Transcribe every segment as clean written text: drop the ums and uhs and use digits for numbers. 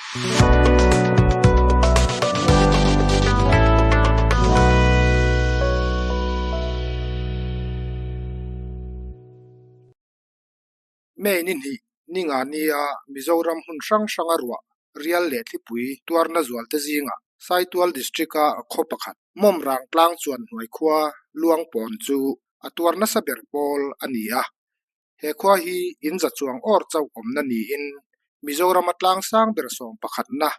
May ni hnih ni nga nia Mizoram hmun hrang hranga ruah rial leh thlipui tuarna zualte zingah Saitual District-a khaw pakhat Mawmrang tlang chuan hnuai khua Luangpawn chu a tuar nasa ber pawl a ni a. He khua hi in za chuang awr chauh awmna niin Mizorama tlang sang ber sawm pakhatna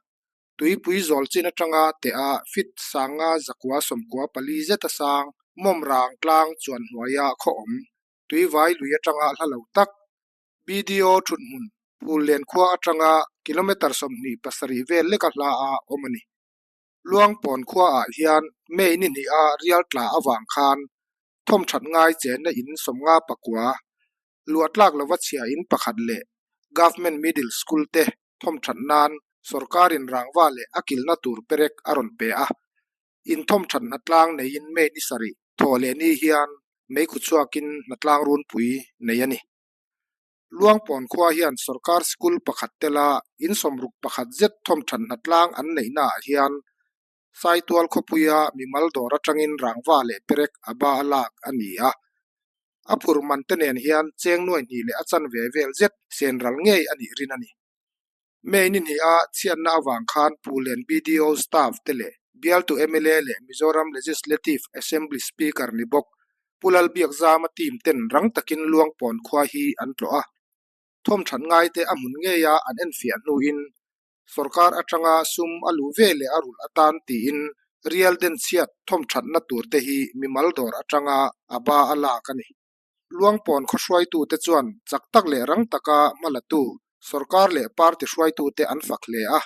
Tuipui zawl chin atanga teh-a fit sanga zakua sawmkua pali zeta sang Mawmrang tlang chuan hnuaia khaw awm Tuivai lui atanga hla lo tak BDO thuthmun Phullen khua atanga kilometre 27 vel leka hla a awm a ni. Luangpawn khuaah hian May ni hniha rial tla avang khan thawmthat ngai chenna in 59, luah tlak lova chhia in pakhat leh Government Middle School te thawmthat nan sorkarin rangva leh a kilhna tur perek a rawn pe a. Inthawmthat hnatlang neiin May ni sarih thawh leh ni hian meikhu chhuakin hnatlang runpui nei a ni. Luangpawn khua hian sorkar sikul pakhat tela in 61 zet thawmthat hnatlang an neihnaah hian Saitual khawpuia mimal dawr atangin rangva leh perek a ba a lak a ni a. A phur man te nen hian cheng nuai hnih leh a chanve vel zet sen ral ngei a nih rin a ni. May ni hniha chhiatna avang khan Puhlen BDO staff te leh bialtu mla leh Mizoram Legislative Assembly Speaker ni bawk Pu Lalbiakzama team ten rang takin Luangpawn khua hi an tlawh a. Thawmthat ngaite a hmun ngeia an enfiah hnuin sorkar atanga sum a luh ve leh a rulh atan tiin rial denchhiat thawmthatna tur te hi mimal dawr atanga a ba a lak a ni. Luangpawn khaw hruaitute chuan chak tak leh rang taka hma latu sorkar leh party hruaitute an fak hle a.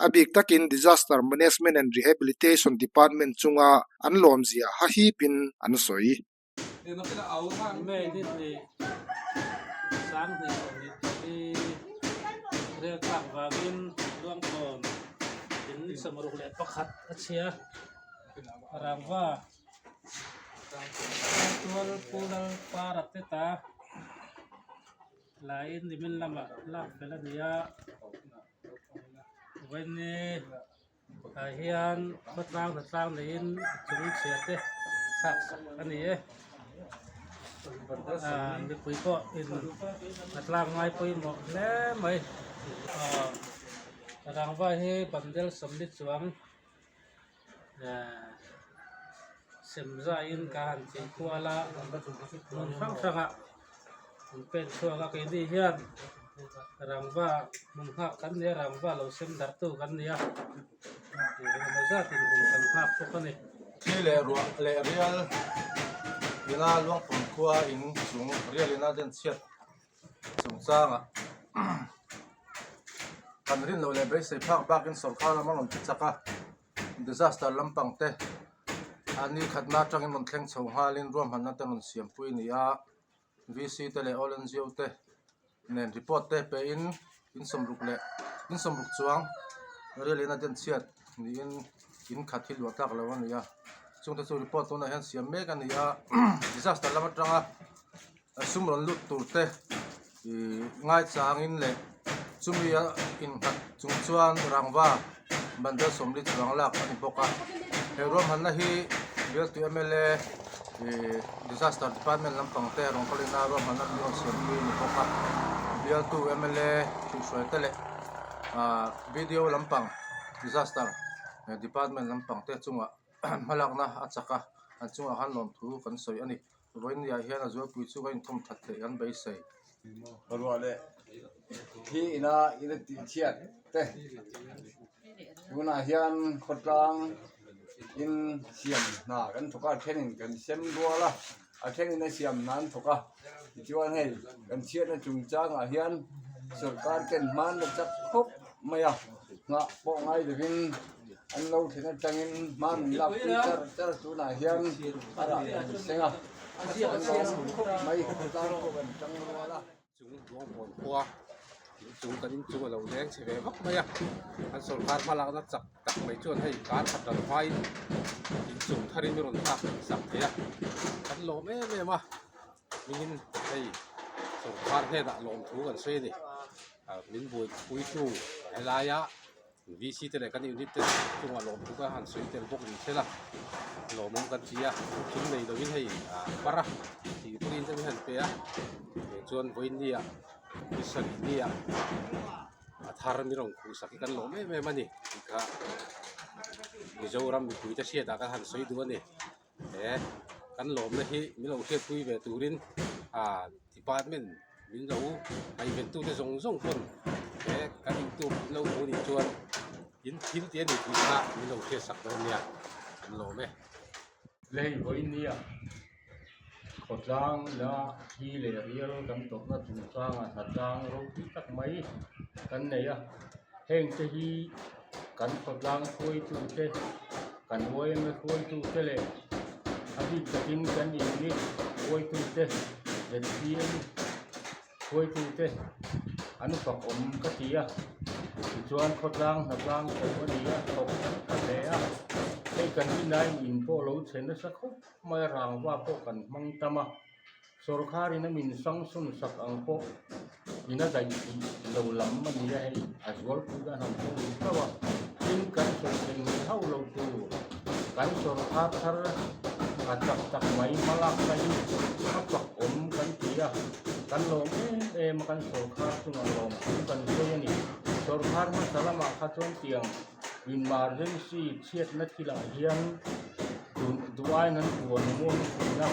A bik takin Disaster Management and Rehabilitation Department chunga an lawmzia hahipin an sawi. May ni hnih 2024 rel tlak vangin Luangpawn in 61 a chhia rangva. Tual Pu Lalpara te ta laiin nimin lamah lak fel a ni a, vawiin ah hian khawtlang hnatlang neiin a chung chhia te thlak sak a ni e, ah mipui pawh in hnatlang ngai pawimawh hle mai ah rangva hi bundle 40 chuang. Semzaiin ka han tih kual a hmun hrang hrangah an pen chhuak a keini hian rangva hmun nghak kan nia rangva lo sem darh tu kan nia engemaw zatin hmun kan nghak bawk a ni. Thli leh ruah leh rial ina Luangpawn khua in chung rial ina denchhiat chungchangah kan rin loh leh beisei phak bakin sorkar lam a rawn ti chak a, disaster lampang te a ni khatna atangin rawn thleng chho nghalin ruahmanna te rawn siampui a ni a, VC te leh all NGO te nen report te pehin in sawmruk leh in sawmruk chuang rialin a denchhiat niin in khat hi luah tlak lo a ni a, chungte chu report tunah hian siam mek a ni a, disaster lam atanga. Sum rawn lut tur te ih ngaichangin leh chumi a innghat chung chuan rangva bundle 40 chuang lak a ni bawk a he ruahmanna hi bialtu mla ih disaster department lampang te rawn kalin a ruahmanna an rawn siampui a ni bawk a bialtu mla hruihhruai te leh ah video lampang disaster department lampang te chungah hmalakna a chak a an chungah khan lawmthu kan sawi a ni. Vawinia hian a zualpui chu ka inthawm that theih an beisei. Ruah leh thli ina ina tih chhiat te tunah hian khawtlang in siam hna kan thawk a a thenin kan sem rual a a thenin a siam hna an thawk a tichuan hei kan chhiatna chungchangah hian sorkar ten hman la chak khawp mai a nghah pawh ngai lovin. An lo thlen atangin hma min lak pui char char tunah hian a rah kan seng a, an lawm khawp mai tlang pawh kan tang rual a. Chung Luangpawn khua inchung kan inchung a lo leng chhe ve vak mai a, an sawrkar hmalakna chak tak mai chuan hei kar khat ral hmain inchung tharin a rawn thlak sak thei a, kan lawm em em a, hmingin hei sawrkar hnenah lawmthu kan sawi a ni, min buaipuitu helaia. VC te leh kan unit te chungah lawmthu ka han sawi tel bawk ni thel a, lawmawm kan ti a, thil nei lovin hei ah par a tih pawhin te min han pe a, chuan vawiin ni sarih ni ah a thar mi rawn khuh sak hi kan lawm em em a ni tih kha Mizoram mipui te hriat ah kan han sawi duh a ni. He kan lawmna hi min lo hriatpui ve turin ah department min lo ngaihven tute zawng zawng pawn he kan youtube min lo hmu nih chuan in thil tih a ni tih kha min lo hriatsak dawn nia kan lawm e. Lei vawinia khawtlang la thi leh rial kan tawrhna chungchangah hnatlang ropui tak mai kan nei a, heng te hi kan khawtlang hruaitute kan yma hruaitute leh a bik takin kan unit hruaitute zpm hruaitute an fak awm ka ti a tichuan khawtlang hnatlang ko a ni a thawk an tha hle a hei kan inai in pawh lo chhe nasa khawp mai a rangva pawh kan hmang tam a sawrkhar in a min sanction sak ang pawh in a daih tih lo lam a ni a hei a zualpui dan han thawk lui chauh a tin kan sawi theih ngei hauh lo tur kan sawrkhar thar a chak tak mai hmalak na hi a fak awm kan ti a kan lawm em em a kan sawrkhar chungah lawm thu kan sawi a ni sawrkhar hmasa lamah kha chuan tiang emergency chhiatna thilah hian duh aiin an buan muang thin a.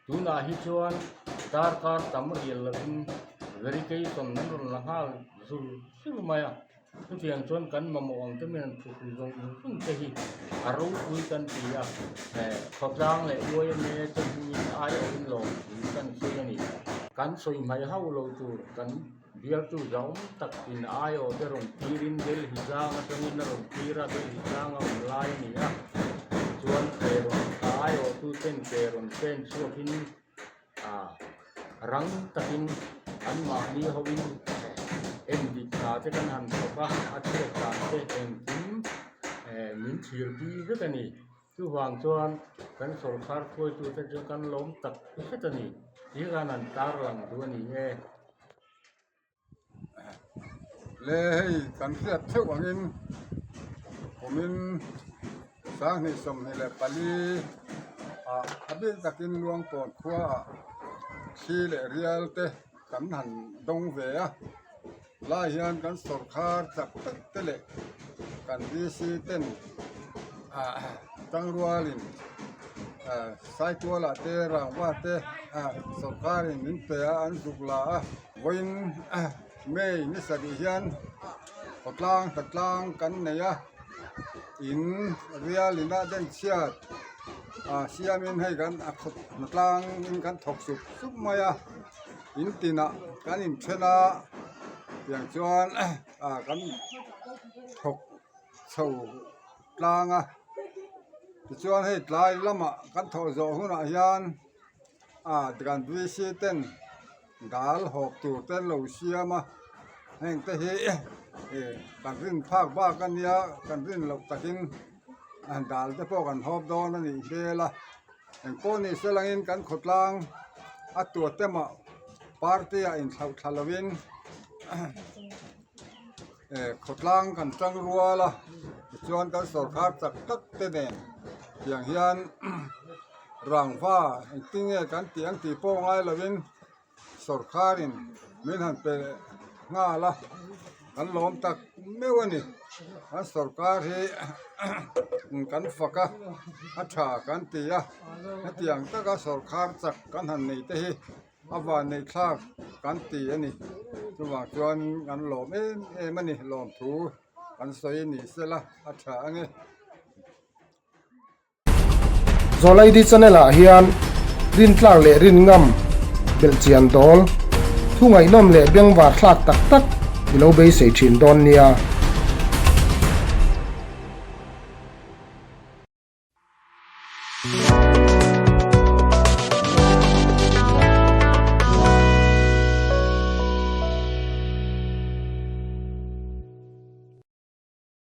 Tunah hi chuan darkar tam rial lovin verification an rawn la nghal zur zur mai a, chutiang chuan kan mamawh ang te min an phuh pui zawng zawng te hi a ropui kan ti a, khawtlang leh yma te hmingin aiawhin lawm thu kan sawi a ni. Kan sawi hmai hauh lo tur kan bialtu zauhawm tak in aiawh te rawn tirin Delhi tlang atangin a rawn tir a, Delhi tlang a awm lai a ni a, chuan ke rawn a aiawh tu ten ke rawn pen chhuakin ah rang takin an mahni hoin en dik hna te kan han thawk a, a chhiat dan te engkim eh min thlir pui vek a ni. Chuvang chuan kan sawrkar hruaitute chu kan lawm tak hret a ni tih khan an tarlang duh a ni e. Le hei kan hriat theuh angin kumin 2024 ah a bik takin Luangpawn khuaah thli leh rial te kan han dawng ve a, lai hian kan sawrkhar chak tak te leh kan VC ten ah tangrualin ah Saitual ah te Rangva te ah sawrkhar in min pe a an zuk la a vawiin May ni sarih hian khawtlang hlatlang kan nei a in rial in a denchhiat ah siamin hei kan a khawtlang in kan thawk sup sup mai a. In tinah kan inthen a tiang chuan ah kan thawk chho tlang a tichuan hei tlai lamah kan thawh zawh hunah hian ah kan VC ten dal hawp tur te an lo siam a heng te hi ih kan rin phak bak a nia kan rin loh takin dal te pawh kan hawp dawn a nih hmel a. Engpawh ni se langin kan khawtlang a tuat te mah party ah inthlauh thla lovin eh khawtlang kan tang rual a tichuan kan sawrkar chak tak te nen tiang hian rangva engtin nge kan tih ang tih pawh ngai lovin Sawrkharin min han pe nghal a, kan lawm tak meuh a ni. Kan sawrkar hi kan fak a, a tha kan ti a, hetiang taka sawrkhar chak kan han nei te hi a vanneih thlak kan ti a ni. Chuvang chuan kan lawm em em a ni, lawmthu kan sawi ni sela a tha ang e. Zawlaidi channel ah hian rintlak leh rinngam belhchian dawl thu ngaihnawm leh bengvar thlak tak tak i lo beisei thin dawn nia.